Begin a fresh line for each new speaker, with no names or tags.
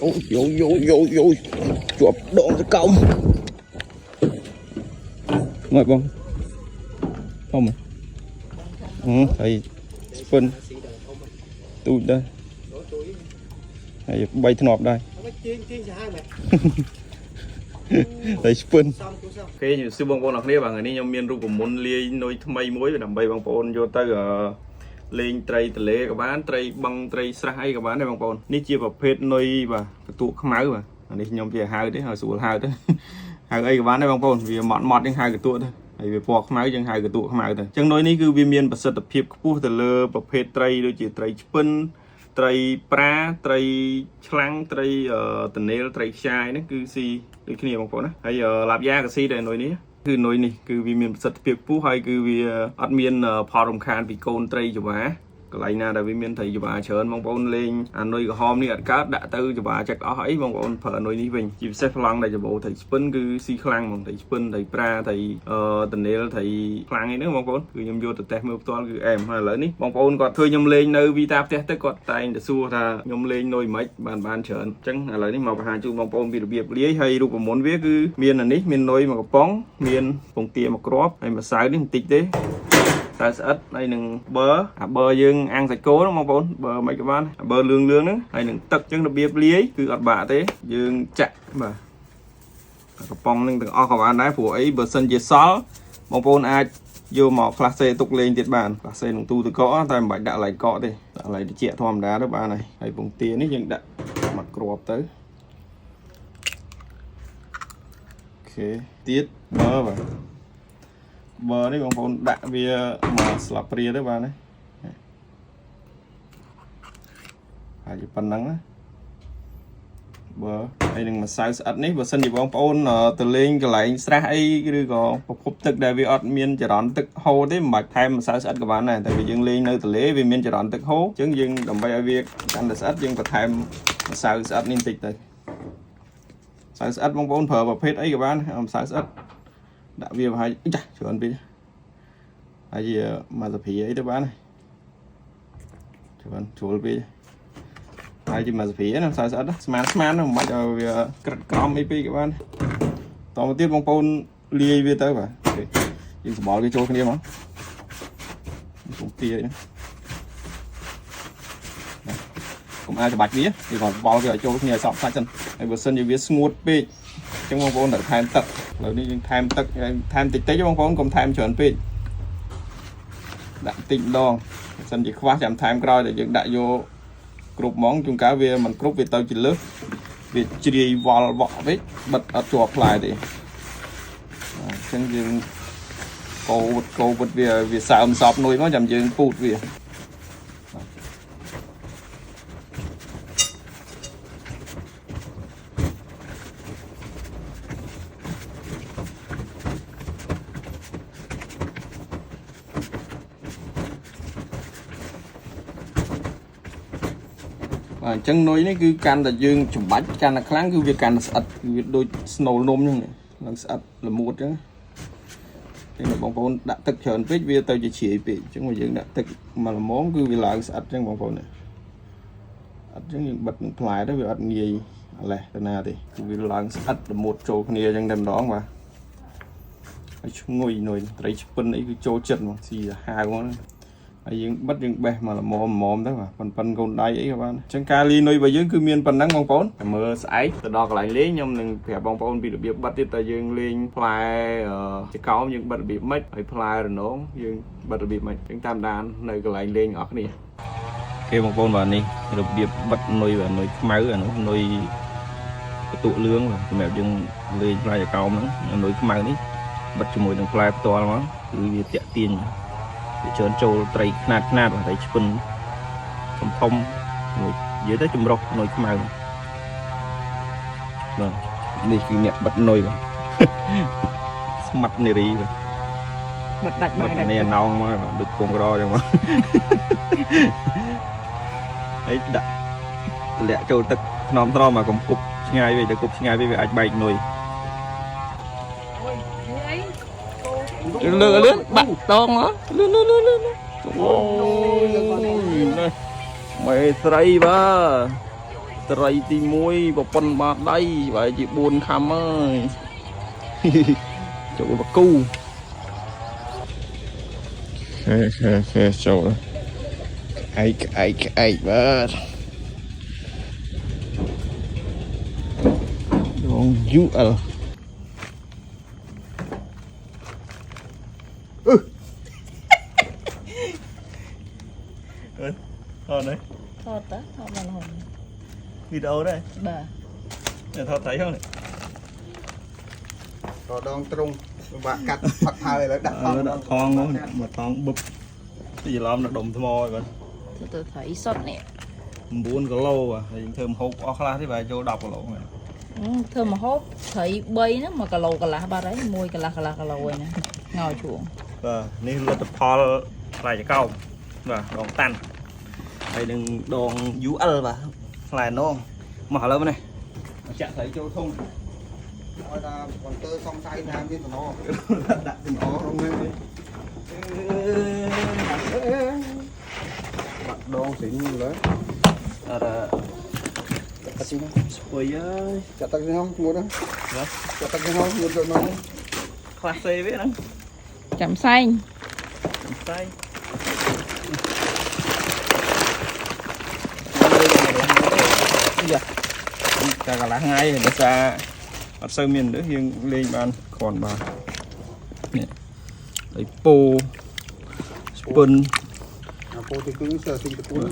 អូយយយយយជាប់ដងសកោមមកបងធំហ៎អឺហើយស្ពិនទូចដែរហើយបីធ្នាប់ដែរ
ទាញទាញសាហាវមែន
ហើយស្ពិន
សំគូសំ
គេជំរាបសួរបងប្អូនអរគ្នាបាទថ្ងៃនេះខ្ញុំមានរូបមន្តលាយនុយថ្មីមួយដើម្បីបងប្អូនយកទៅអឺលេងត្រីទលេក៏បានត្រីបឹងត្រីស្រះអីក៏បានដែរបងប្អូននេះជាប្រភេទនុយបាទកន្ទក់ខ្មៅបាទអានេះខ្ញុំជាហៅទេឲ្យស្រួលហៅទៅ ហៅអីក៏បានដែរបងប្អូនវាម៉ត់ម៉ត់យើងហៅកន្ទក់ទៅហើយវាពណ៌ខ្មៅយើងហៅកន្ទក់ខ្មៅទៅអញ្ចឹងនុយនេះគឺវាមានប្រសិទ្ធភាពខ្ពស់ទៅលើប្រភេទត្រីដូចជាត្រីឆ្ពិនត្រីប្រាត្រីឆ្លាំងត្រីអឺតនេលត្រីខ្ចាយហ្នឹងគឺស៊ីដូចគ្នាបងប្អូនណាហើយអឺឡាប់យ៉ាក៏ស៊ីដែរនុយនេះគឺនុយនេះគឺវាមានប្រសិទ្ធភាពខ្ពស់ហើយគឺវាអត់មានផលរំខានពីកូនត្រីចវាកន្លែងណាដែលវាមានត្រីចវាច្រើនបងប្អូនលេងអានុយក្រហមនេះអត់កើតដាក់ទៅចវាចឹកអស់អីបងប្អូនប្រើអានុយនេះវិញជាពិសេសប្លង់ដែលចបោត្រីឆ្ពិនគឺស៊ីខ្លាំងហ្មងត្រីឆ្ពិនត្រីប្រាត្រីអឺតនេលត្រីខ្លាំងអីហ្នឹងបងប្អូនគឺខ្ញុំយកទៅតេស្តមើលផ្ទាល់គឺអែមហើយឥឡូវនេះបងប្អូនគាត់ឃើញខ្ញុំលេងនៅវីតាផ្ទះទឹកគាត់តែងតែសួរថាខ្ញុំលេងនុយមិនបានបានច្រើនអញ្ចឹងឥឡូវនេះមកបង្ហាញជូនបងប្អូនពីរបៀបលាយហើយរូបមន្តវាគឺមានអានេះមាននុយមួយកំប៉ុងមានពងទាមួយគ្រាប់ហើយម្សៅនេះបន្តិចទេ តែស្អិតហើយនឹងប័រអាប័រយើងអាំងសាច់គោហ្នឹងបងប្អូនប័រមិនក៏បានអាប័រលឿងលឿងហ្នឹងហើយនឹងទឹកអញ្ចឹងរបៀបលាយគឺអត់បាក់ទេយើងចាក់បាទកំប៉ុងហ្នឹងទាំងអស់ក៏បានដែរព្រោះអីបើសិនជាសល់បងប្អូនអាចយកមកក្លាសេទុកលេងទៀតបានក្លាសេក្នុងទូទឹកកកតែមិនបាច់ដាក់ឡៃកកទេដាក់ឡៃត្រជាក់ធម្មតាទៅបានហើយហើយពងទានេះយើងដាក់មួយគ្រាប់ទៅអូខេទៀតប័របាទ បើនេះបងប្អូនដាក់វាមកស្លាបព្រាទៅបានហើយហើយប៉ុណ្ណឹងណាបើហើយនឹងម្សៅស្អិតនេះបើសិនជាបងប្អូនទៅលេងកន្លែងស្រះអីឬក៏ប្រភពទឹកដែលវាអត់មានចរន្តទឹកហូរទេមិនបាច់ថែមម្សៅស្អិតក៏បានដែរតែវាយើងលេងនៅទន្លេវាមានចរន្តទឹកហូរអញ្ចឹងយើងដើម្បីឲ្យវាកាន់តែស្អិតយើងបន្ថែមម្សៅស្អិតនេះបន្តិចទៅម្សៅស្អិតបងប្អូនប្រើប្រភេទអីក៏បានម្សៅស្អិតដាក់វាប្រហែលចាស់ច្រើនពេក ហើយជាមួយសព្រាអីទៅបានច្រើនជ្រុលពេកហើយជាមួយសព្រាណាស្អាតស្អាតស្មានស្មានមិនបាច់ឲ្យវាក្រិតក្រំអីពេកក៏បានតមកទៀតបងប្អូនលាយវាទៅបាទយើងសម្បល់វាចូលគ្នាមកពងទាអីណាកុំអាចច្បាច់វាវាគាត់បល់វាឲ្យចូលគ្នាឲ្យសព្វសាច់សិនហើយបើសិនជាវាស្ងួតពេកអញ្ចឹងបងប្អូនត្រូវថែមទឹកឥឡូវនេះយើងថែមទឹកថែមតិចតិចបងប្អូនកុំថែមច្រើនពេក ដាក់តិចម្ដងបើសិនជាខ្វះចាំថែមក្រោយតែយើងដាក់យកគ្រប់ហ្មងជួនកាលវាមិនគ្រប់វាទៅជាលើសវាជ្រាយវល់វក់វិញបិទអត់ជាប់ផ្លែទេអញ្ចឹងយើងកោវត្តកោវត្តវាវាសើមសពនួយមកចាំយើងពូតវាបាទអញ្ចឹងនុយនេះគឺកាន់តែយើងច្បាច់កាន់តែខ្លាំងគឺវាកាន់តែស្អិតគឺវាដូចស្នូលនំអញ្ចឹងឡើងស្អិតល្មួតអញ្ចឹងចឹងបងប្អូនដាក់ទឹកច្រើនពេកវាទៅជាជ្រាយពេកអញ្ចឹងបើយើងដាក់ទឹកមកល្មមគឺវាឡើងស្អិតអញ្ចឹងបងប្អូននេះអត់អញ្ចឹងយើងបិទនឹងផ្លែទៅវាអត់ងាយអាលេះទៅណាទេគឺវាឡើងស្អិតល្មួតចូលគ្នាអញ្ចឹងតែម្ដងបាទហើយឈ្ងុយនុយត្រីឆ្ពិនអីគឺចូលចិត្តហ្មងស៊ីសាហាវហ្មងណា ហើយយើងបិទយើងបេះមកល្មមល្មមទៅបាទប៉ុនប៉ុនកូនដៃអីក៏បានអញ្ចឹងការលីនុយរបស់យើងគឺមានប៉ុណ្ណឹងបងប្អូនតែមើលស្អែកទៅដល់កន្លែងលេងខ្ញុំនឹងប្រាប់បងប្អូនពីរបៀបបិទទៀតតើយើងលេងផ្លែចកោមយើងបិទរបៀបម៉េចហើយផ្លែរនងយើងបិទរបៀបម៉េចអញ្ចឹងតាមដាននៅកន្លែងលេងអស់គ្នាគេបងប្អូនបាទនេះរបៀបបិទនុយបាទនុយខ្មៅអានោះនុយបន្ទក់លឿងបាទសម្រាប់យើងលេងផ្លែចកោមហ្នឹងនុយខ្មៅនេះបិទជាមួយនឹងផ្លែផ្ទាល់មកគឺវាតាក់ទាញ វាច្រើនចូលត្រីខ្នាតខ្នាតបាទត្រីឆ្ពិនធំធំមួយនិយាយទៅចម្រុះនុយខ្មៅបាទនេះគឺអ្នកបិទនុយបាទ ស្មាត់នារីបាទ
បិទដាច់
បិទ
បាយ
នេះណោងមកបាទដូចពងក្រអញ្ចឹងមក ហើយដាក់តម្លាក់ចូលទឹកថ្នមថ្នមមកកុំគប់ឆ្ងាយវិញទៅគប់ឆ្ងាយវិញវាអាចបែកនុយលឿនលឿនបាក់តងហ៎លឿនលឿនលឿនលឿនអូយនេះមេស្រីបាទ ត្រីទី1ប្រពន្ធបាតដៃប្រហែលជា4ខាំហើយ ចូលបកគូខេខេខេចូលឯកឯកឯកបាទដង UL អឺអត់ទេ
ថតតថតមករហូត
វីដេអូដែរ
បាទ
ថតត្រីហ្នឹង
រដងត្រង់ពិបាកកាត់ផាត់ហើយឥឡូវដាក់
ឥឡូវដាក់ថងមកមកថងបឹបទីច្រឡំនៅដុំថ្មហើយបាទ
ធ្វើទៅត្រីសុតនេះ
9គីឡូបាទហើយយើងធ្វើម្ហូបអស់ខ្លះទេបាទចូល10គីឡូហ្នឹង
ធ្វើម្ហូបត្រី3ហ្នឹង1គីឡូកន្លះបាត់ហើយ1កន្លះកន្លះគីឡូឯណាងោជួង
បាទនេះលទ្ធផលផ្លែចកោមបាទដងតាន់ហើយនឹងដង UL បាទផ្លែនងមកឥឡូវនេះចាក់ត្រីចូលធុង
ឲ្យថាបន្ទើសង្ស័យថាមានតំណដាក់តំណក្នុងនេះបាក់ដងស្រីលើ
អរ
ទឹកទីនោះ
ស្ពុយអើយ
ចាក់ទឹកក្នុងមួយហ្នឹង
បាទ
ចាក់ទឹកក្នុងមួយទៅនោះ
ខ្លះសេវាហ្នឹង
ចាំសែង
សំសៃយ៉ាតែកន្លះថ្ងៃដោយសារអត់សូវមានមនុស្សយើងលេងបានគ្រាន់បាទនេះហើយពោស្ពិន
អាពោទីគឹងសើទីតគូន